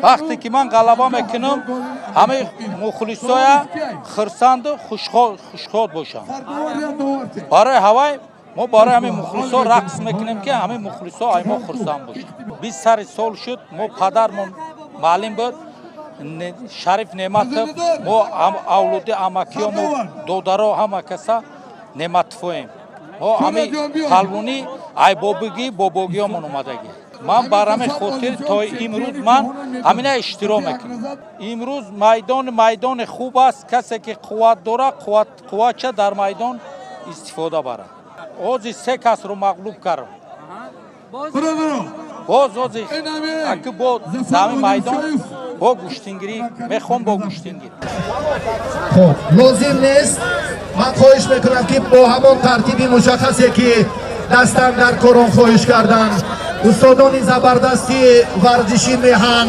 Вақте ки ман ғалаба мекунам, ҳамаи мухлисоя хурсанду хушҳол бошанд. Барои ҳавай мо барои ҳамин мухлисо рақс мекунем, ки ҳамин мухлисо ай мо хурсанд бошанд. 20 сари сол шуд, мо падармон маълим буд, Шариф Неъматов. Мо авлоди амакиёму додаро, ҳама каса Неъматовоем. Мо ҳамин палвонӣ ай бобигӣ, бобогиёмон омадагӣ. Ман бар ҳамин хотир то имрӯз ман ҳамина иштирок мекунам. Имрӯз майдон майдони хуб аст. Касе ки қувват дорад, қувватча дар майдон истифода барад. Ҳозир се касро мағлуб кардам. Боз ҳозир аки бо ҳамин майдон бо гӯштингирӣ мехоҳам, бо гӯштингирӣ. Хуб, лозим нест. Ман хоҳиш мекунам, ки бо ҳамон тартиби мушаххасе, ки дастандаркорон хоҳиш карданд, устодони забардасти варзиши меҳан.